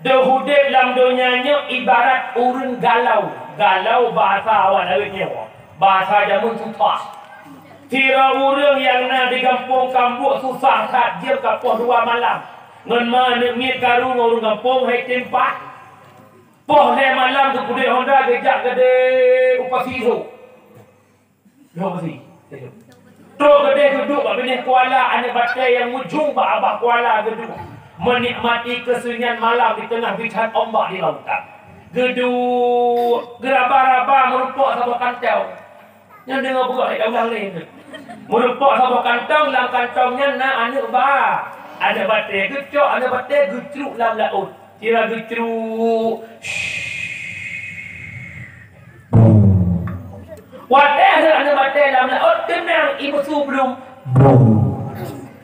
Deuh udeb lam donya nyoe ibarat ureuëng galau. Galau bahasa awak Dawet nyoe. Bahasa jameun susah. Sidroe ureuëng nyang na di gampông Kambuk susah that jeuem ka poh dua malam. Ngon ma aneuk miet karu ngon ureuëng gampông hai tem paih. Poh lhée malam geupeudeh honda geujak keudeh u Pasi Induk. Dua Pasi. Trok keudeh geuduek bak binéh kuala aneuk batée nyang mujong bak babah kuala geuduek. Meunikmati keusunyian malam di teungoh bican ombak di lautan. Geuduek, geuraba-raba meurumpok saboh kantong. Nyan deungoe beugah lé ureuëng laén. Meurumpok saboh kantong, lam kantong nyan na aneuk ba-, aneuk batée geucok, aneuk batée geucruk lam laôt. Sira geucruk. Watée aneuk-aneuk batée lam laôt teunang ié meusu blum.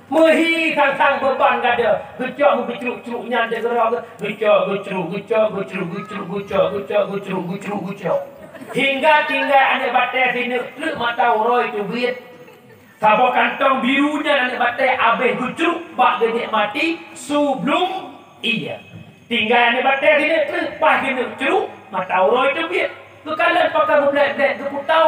Meuhi sang-sang beuban gada, geucok meugeucruk-cruk nyan di geurok, geucok, geucruk, geucok, geucruk, geucruk, geucok, geucok, geucruk, geucruk, geucok. Hingga tinggai aneuk batée sineuk treuk mata uroe teubiet. Saboh kantong biru nyan aneuk batée abéh geucruk bak geunikmati su blum ié. Tinggai aneuk batée sineuk treuk paih geuneuk cruk mata uroe teubiet. Geukalon pakai meublek-blek geuputa,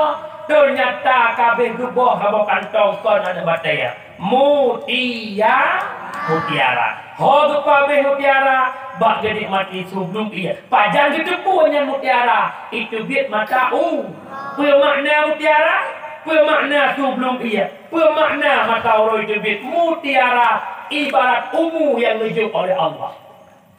teunyata ka abéh geuboh saboh kantong kon aneuk batée. Mutia-, mutiara. Ho geupabéh mutiara, bak geunikmati su blum ié. Pajan geuteupeue nyan mutiara, iteubiet mata u. Peue makna mutiara? Peue makna su blum ié? Peue makna mata uroe teubiet? Mutiara ibarat umu nyang neujok oleh Allah.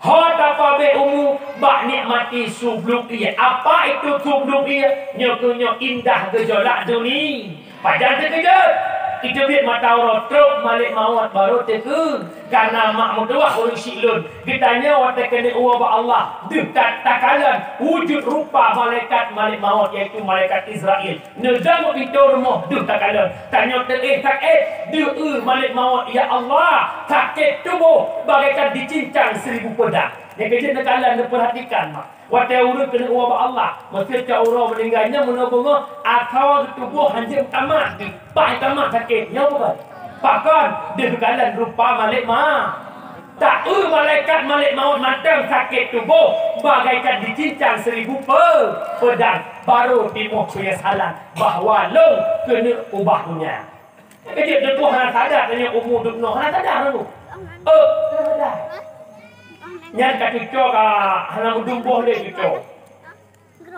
Ho tapabéh umu bak nikmati su blum ié. Apa itu su blum ié? Nyoe keuh nyoe indah geujolak duni. Pajan teukeujot? Iteubiet mata uroe trok malek mawöt barô teukeue. Kareuna mak meutuwah ureuëng syiek lôn. Geutanyoe watée keuneuk woe bak Allah, deuh ta-, takalon wujud rupa malaikat malek mawöt, yaitu malaikat Israel. Neudong bak pintoe rumoh deuh takalon. Tanyoe teuéh sakét, deuh eu malek mawöt, "Ya Allah, sakét tuboh bagaikan dicincang seribu pedang." Nyang keujeuet neukalon, neupeurhatikan mak. Watée ureuëng keuneuk woe bak Allah, meuseuti uroe meuninggai nyan meunoe beungoh, asoe geutuboh hanjeuet meutamah, paih tamah sakét. Nyoe bukan? Pakon? Deuh geukalon rupa malek ma-, ta-, eu malaikat malek mawöt mantong sakét tuboh bagaikan dicincang seribu pe-, pedang, barô timoh penyesalan bahwa lôn keuneuk ubah donya. Keujeuet teuh hana sadar tanyoe umu dum noe, hana sadar lôn. Eh, hana sadar. Nyan ka cuco ka hana meudumboh lé cuco.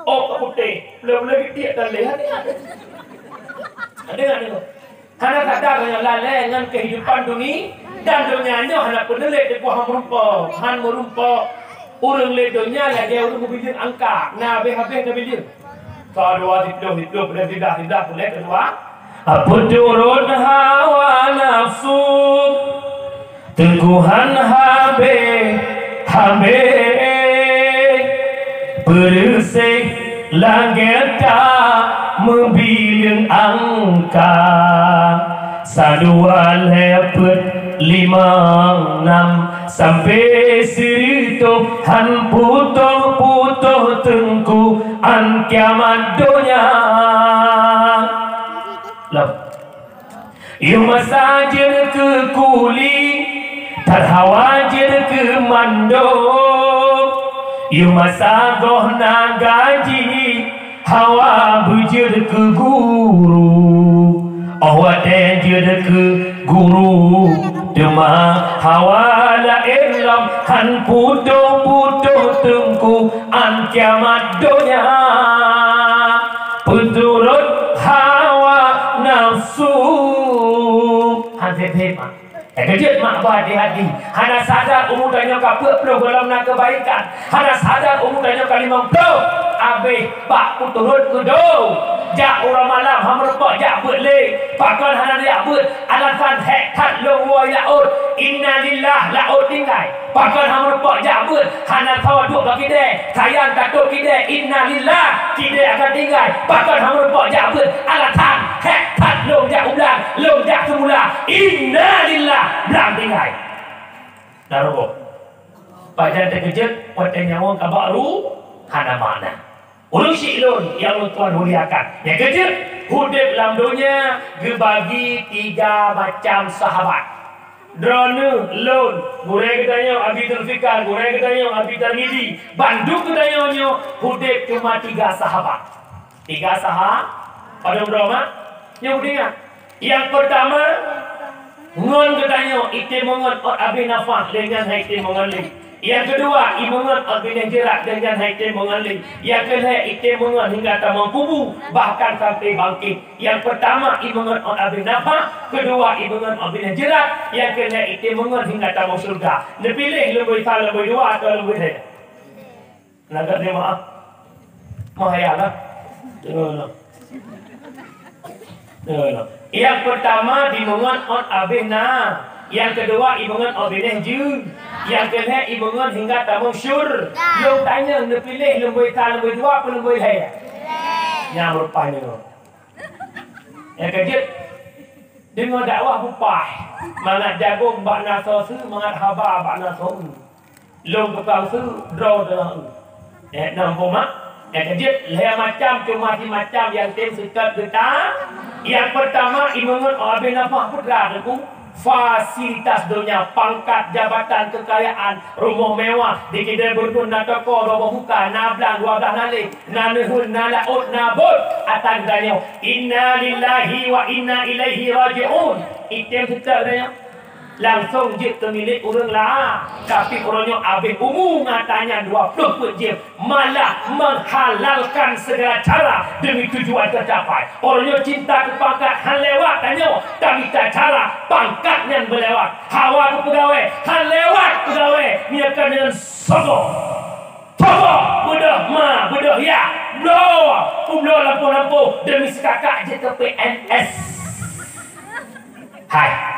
Oh, ka putéh. Lé-lé geudiek dan lé. Ada, ada. Hana sadar tanyoe lalée ngon keuhidupan duni-, dan donya nyoe hana peuneulek teuh han meurumpok, han meurumpok. Ureuëng lé donya lagée ureuëng meubileung angka, na habéh-habéh teubileung. Sa dua siploh, siploh, puléh siblah, siblah, puléh keudua. Peuturot hawa nafsu, teungku han habéh-habéh. Beureuséh lagée ta meubileung angka, sadua lhée peuet limong nam sampoe sireutôh, han putôh-putôh teungku án kiamat donya. Lom. Yôh masa jeuet keu kuli, that hawa jeuet keu mando. Yôh masa goh na gaji, hawa beujeuet keu guru. Óh watée jeuet keu guru, teuma hawa laén lom, han putôh-putôh teungku án kiamat donya. Peuturot hawa nafsu. Han sép-sép, mak. Eh, keujeuet mak bah di hati. Hana sadar umu tanyoe ka peuet ploh gohlom na keubaikan. Hana sadar umu tanyoe ka limong ploh. Abéh bak peuturot keu do. Jak uroe malam han meurumpok jak beuet lé. Pakon hana jak beuet? Alasan hék that lôn woe laôt. Innalillah, laôt tinggai. Pakon han meurumpok jak beuet? Hana tho duek bak kidée, sayang tatot kidée, innalillah, kidée akan tinggai. Pakon han meurumpok jak beuet? Alasan hék that lôn jak u blang, lôn jak seumula, innalillah, blang tinggai. Na rugoe. Pajan teukeujeuet watée nyawöng ka bak ruh, hana makna. Ureuëng syiek lôn nyang lôn tuan muliakan, nyang keujeuet, udeb lam donya geubagi tiga macam sahabat. Droeneueh, lôn, gurée geutanyoe Abi Zulfikar, gurée geutanyoe Abi Tarmidi, bandum geutanyoe nyoe udeb cuma tiga sahabat. Tiga saha-, padum droe mak? Nyoe udeb nyan. Nyang peurtama, ngon geutanyoe item meungon ôt abéh nafah, lé nyan hai item meungon lé. Nyang keudua, imeungon ôt binéh jeurat, lé nyan hai item meungon lé. Nyang keulhée, item meungon hingga tamong kubu, bahkan sampoe bangkét. Nyang peurtama, imeungon ôt abéh nafah, keudua, imeungon ôt binéh jeurat, nyang keulhée, item meungon hingga tamong syeuruga. Neupiléh leumboi sa, leumboi dua, atawa leumboi lhée? Lagak jeumaáh. Meuhayal lah. Tengok lah. Tengok lah. Nyang peurtama dimeungon ôt abéh na. Nyang keudua imeungon ôt binéh jeuet. Nyang keulhée imeungon hingga tamong syur. Lôn tanyong neupiléh leumboi sa, leumboi dua, peue leumboi lhée? Nyang rupa nyoe. Nyang keujeuet, deungoe dakwah bupah, mangat jagong bak na soe seue, mangat haba bak na soe eu. Lôn tukang seue, droe deungoe eu. Eh, na muphom mak? Nyang keujeuet, lhée macam cuma si macam nyang tem seutôt geuta. Nyang peurtama, imeungon ôt abéh nafah peue teuma, Teungku. Fasilitas donya, pangkat, jabatan, keukayaan, rumoh mewah, di keudée beureugueng na toko, dua boh muka, na blang, dua blaih naleh, na neuheun, na laôt, na bot, ata geutanyoe. Innalillahi wa inna ilaihi raji'un. Item seutôt geutanyoe. Langsong jeuet keu milék ureuëng la-, tapi uroe nyoe abéh umu ngon ata nyan dua ploh peuet jeuem. Malah menghalalkan segala cara demi tujuan tercapai. Orang nyoe cinta keu pangkat han lewat tanyoe, tamita cara pangkat nyan beulewat. Hawa keu peugawée han lewat peugawée, meunyoe kon deungon sogoe. Sogoe, beudôh ma, beudôh yah, bloe, peubloe lampôh-lampôh demi seukakak jeuet keu P N S. Hai.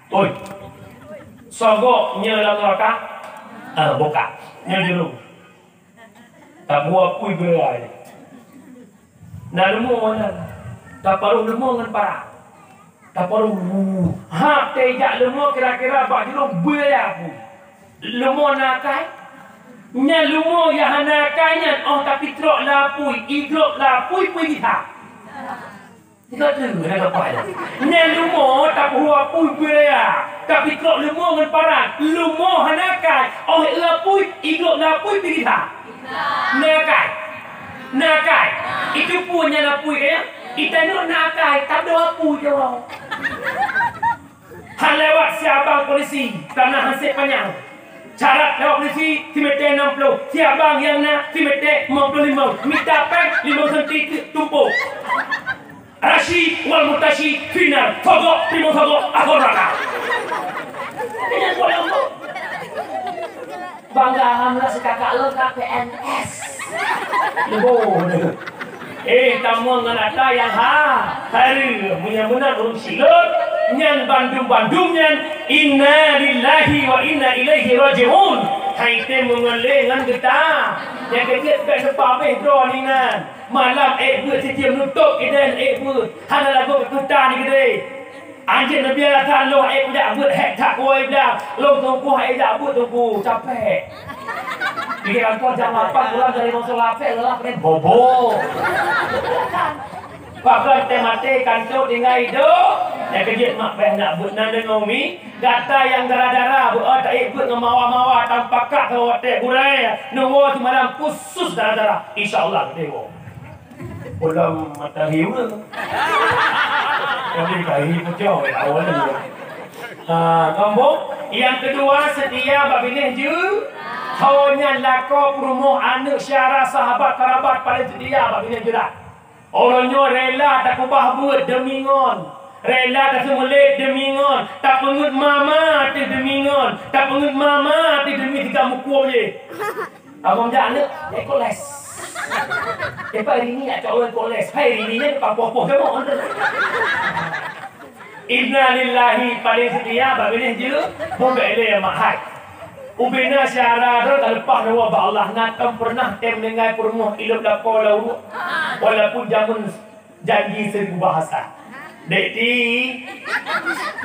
Oi. Sogoe nyoe lam neuraka? Ah, buka. Nyoe jurông. Tabu apui beuraya. Na leumo na. Taparoh leumo ngon parang. Taparoh, ha, teuh jak leumo kira-kira bak jurông beuraya apui. Leumo na akai? Nyan leumo nyang hana akai nyan, óh tapitrok lam apui, igrôp lam apui, peue jitha? Tiga tu, ada kapal. Nyan leumo tapeuhua apui beuraya, tapitrok leumo ngon parang. Leumo hana akai, óh eu apui, igrôp lam apui, peue jitha? Na akai. Na akai. Itu peue nyan apui, eh? Itanyoe na akai, tadoh apui jaweueb. Han lewat siabang polisi, karena han sép panyang. Syarat lewat polisi, simeter enam puluh. Siabang nyang na, simeter lima puluh lima. Mita péng, lima senti tumpôk. Rasi wal murtasi, finar, sogoe, timoh sogoe, akhô neuraka. Dengan boleh Allah. Bangga alhamdulillah seukakak lôn ka P N S. Leuboh. Eh, tamong ngon ata nyang ha, hareuem. Meunyoe meunan ureuëng syiek lôn, nyan bandum-bandum nyan, inna lillahi wa inna ilaihi raji'un. Item meungon lé ngon geuta. Nyang keujeuet bèk neupa abéh droe nyan. Malam ék beuet sijeuem nutôp idéh ék beuet. Hana lagoe keu geuta ni keudéh. Anjeut neubiasa lôn ék jak beuet hék that kuwoe blang. Lôn teungku ék jak beuet teungku. Capék. Pike kantor jam lapan pulang dari masa lapék lelah keuneuk bobo. Pakon teumaté kanto tinggai idôk. Nyang keujeuet mak bèh nak beuet nan deungoe mi. Gata nyang dara-dara beuet taék beuet ngon mawa-mawa tampakak sawoe teh gurée. Neuwoe simalam khusus dara-dara. Insya Allah geutanyoe woe. Pulang matahari uleue. Kami kahi peucok awalnya. Ha, kambok. Yang kedua setia bak binéh jeuet. Ho nyan lakoe peurumoh aneuk syara sahabat karabat paling setia bak binéh jeuet. Uroe nyoe rela takeubah beuet demi ngon, rela taseumeulét demi ngon, tapeungeut mama teuh demi ngon, tapeungeut mama teuh demi tiga mukoh je. Abang jak aneuk, eh, koles. Depan rini nak cok orang koles. Hai rini ni depan poh-poh demoh. Innalillahi paling setia bak binéh jeuet, bubek lé mak hai. Ubena syara droe ka leupah nyoe bak Allah, na tom pernah tem meninggai peurumoh ilop lakoe lam uruek, walaupun jameun janji seribu bahasa. Dek Ti,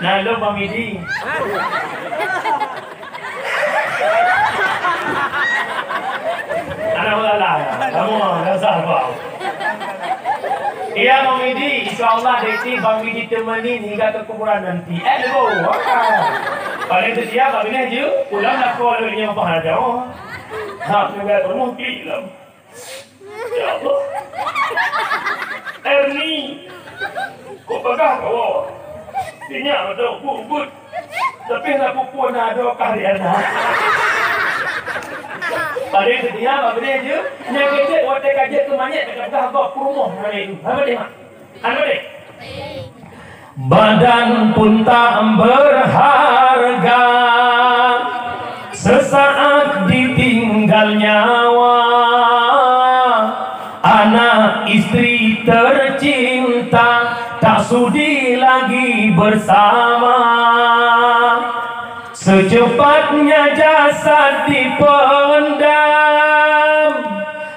na lom Bang Midi. Anak ulala, kamu dah sah bang. Iya Bang Midi, insya Allah Dek Ti Bang Midi temenin hingga ke kuburan nanti. Eh, lebo. Paling setia Bang Midi je, pulang nak call lebih nyampah aja. Oh. Ha, tinggal rumah klik lah. Ya Allah. Erni, kok bagah kau? Inyak betul, bubut. Tapi nak pupuk nak ada kah di anak. Pada setia, apa benda je? Nyang kecil, watèe ka jeuet keu manyét, ka peugah gob peurumoh hana itu. Hana deh, Mak? Hana deh? Badan pun tak berharga, sesaat ditinggal nyawa. Anak istri tercinta tak sudi lagi bersama. Secepatnya jasad dipendam,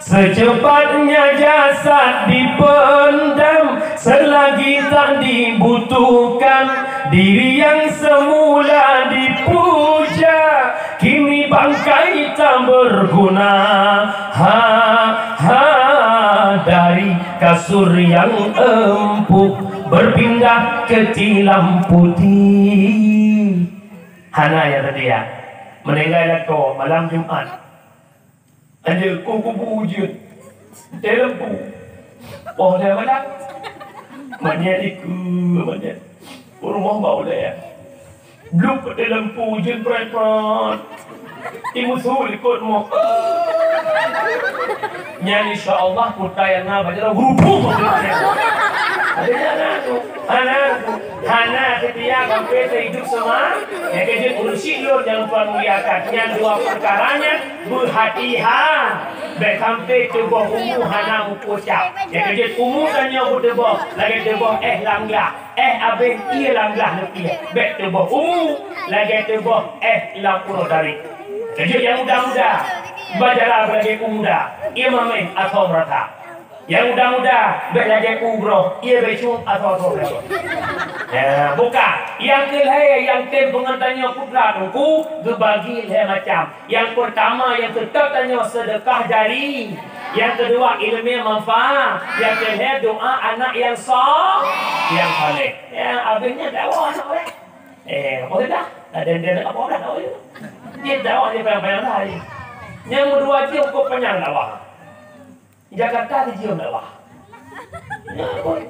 secepatnya jasad dipendam, selagi tak dibutuhkan, diri yang semula dipuja, kini bangkai tak berguna. Ha, ha, dari kasur yang empuk berpindah ke tilam putih. Hana nyang setia. Meuninggai lakoe malam Jumat. Anjeuk ku kubu ujeuen. Teulempu. Poh lhèe malam. Manyét dikeue manyét. Rumoh bak ulèe. Blub teulempu ujeuen prot-prot. Imusu likot moh. Nyan insya Allah putra nyang na bak jalan rubuh. Ada nyang na tu. Hana, hana setia sampai seuhidup seuma-, nyang keujeuet ureueng syiek lôn nyang Tuhan muliakan. Nyan dua peukara nyan beuhati-ha. Bèk sampai teuboh umu hana muphom cap. Nyang keujeuet umu tanyoe beuteubôh, lagèe teuboh èh lam glah. Èh abéh ié lam glah neupie. Bèk teuboh umu, lagèe teuboh èh lam uroe dari. Keujeuet nyang muda-muda, bajara lagèe umu muda. Ié mamèh atau meurata. Nyang muda-muda, bèk lagèe u groh, ié bècung atau atau bècung. Ya, buka. Nyang keulhèe, nyang tem peungeut tanyoe putra teungku, geubagi lhèe macam. Nyang peurtama nyang teutap tanyoe seudeukah jari. Nyang keudua ileumèe manfaat. Nyang keulhèe doa anak nyang so-, nyang saleh. Ya, abéh nyan dakwah anak ureueng. Eh, apa dah? Ada dia nak apa dah dakwah. Dia dakwah dia payah-payah lah. Nyang meudua jih cukup panyang dakwah. Jakarta dijeuem dakwah. Nyan pun.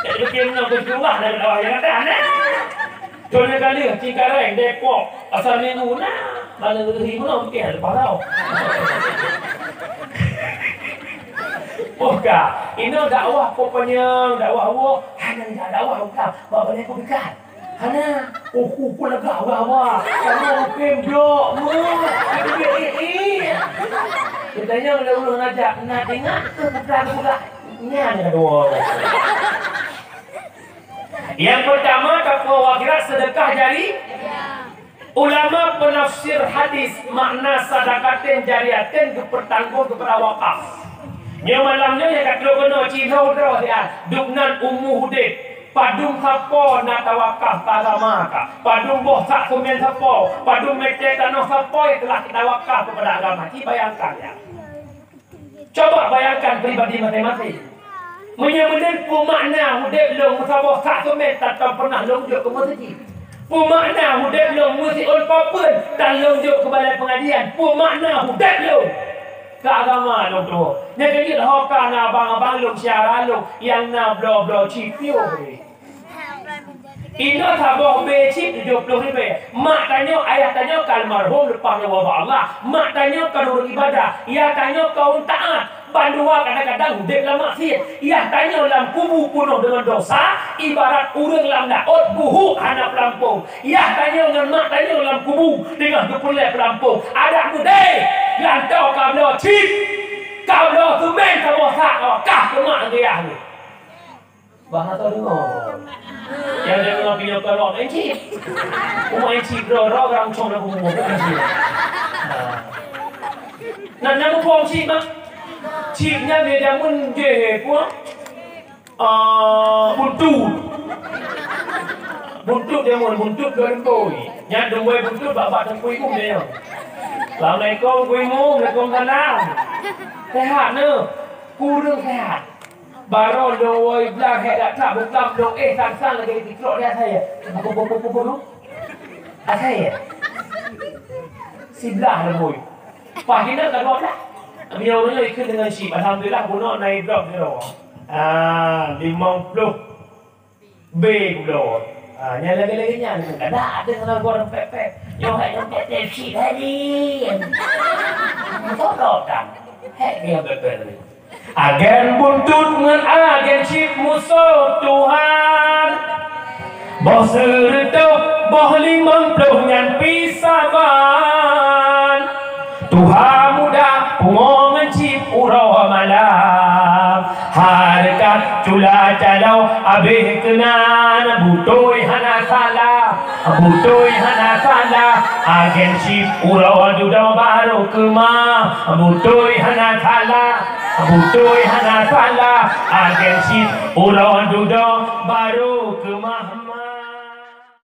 Jadi bikin menang ke jumlah dari dakwah Jakarta, nah. Contoh kali, Cengkareng, Depok, Pasar Minggu, nah. Mana negeri mana mungkin ada parau. Buka. Ini dakwah pokoknya, dakwah Allah. Hanya dakwah bukan. Bapak ni aku dekat. Hana, uku ku lagak hawa-hawa. Kamu oke blok mu. Tapi eh eh. Katanya oleh ulun ngajak, nak dengar ke bukan budak. Nyan ada dua. Yang pertama, takwa akhirat sedekah jari. Ulama peunafsir hadis makna sadaqatin jariyatin geupeutanggong keupada wakaf. Nyoe malam nyoe nyang ka trok keunoe cit lheueh droe siat, dubnan umu udeb. Padum sapo na tawakaf keu agama ka? Padum boh sak seumén sapo? Padum mètè tanoh sapo nyang telah tawakaf keupada agama? Ci bayangkan, ya. Coba bayangkan pribadi maséng-maséng. Meunyoe meunan, peue makna udeb lôn meusaboh sak seumén tan pernah lôn jok keu meuseujid? Peue makna udeb lôn meusiôn papeuen tan lôn jok keu balai peungajian? Peue makna udeb lôn keu agama lôn tuwoe? Nyang keujeuet ho ka na abang-abang lôn, syedara lôn nyang na bloe-bloe cit piôh. Inoe saboh bèe cit tujoh ploh ribèe. Mak tanyoe, ayah tanyoe ka almarhum leupah nyoe ubak Allah. Mak tanyoe ka ureueng ibadah. Yah tanyoe ka ureueng taat. Bandua kadang-kadang udeb lam maksiet. Yah tanyoe lam kubu peunoh deungon dosa, ibarat ureueng lam laôt buhuk hana peulampông. Yah tanyoe ngon mak tanyoe lam kubu teungoh geupeureulee peulampông. Adak meudeh, lantoe ka bloe cit, ka bloe seumén saboh sak, kah keu mak ngon yah nyoe. Bah hana teudeungoe. Nyang teudeungoe pinyöng keurok, eh, cit. Uma cit, droe-droe, ureueng cong lam bumoe, eh, cit. Nah. Nah, nyang muphom cit, mak. Cit nyan lé jameun jih, eh, peue? Ah, buntut. Buntut jameun, buntut dua leumpoi. Nyan dua buntut bak-bak Teungku Imum nyan. Assalamualaikum, Teungku Imum. Waalaikumsalam. Sehat, neuh? Kureueng sehat. Barô lôn woe blang hék dak that buklam lôn éh sang-sang lagèe jitrok di asai. Apa, apa, apa, apa, apa? Asai, ya? Siblah lôn woe. Pah keunan ka dua blah. Meunyoe ureueng nyoe ikheun deungon chip, alhamdulillah, bunoe na idrop sidroe. Ah, limong ploh B bloe. Ah, nyan lagèe-lagèe nyan. Kada ada salah gua pèt-pèt. Nyoe hai nyoe pèt-pèt chip tadi. Tolong dah. Hék dia pèt-pèt tadi. Agen buntut ngon agen chip musoh Tuhan. Boh sireutôh, boh limong ploh nyan pih saban. Tuha muda pungo ngon chip uroe malam. Hareukat cula calo abéh keunan, beutôi hana salah. Beutôi hana salah, agen chip uroe dudoe barô keumah. Beutôi hana salah, beutôi hana salah, agen chip uroe dudoe barô keumah.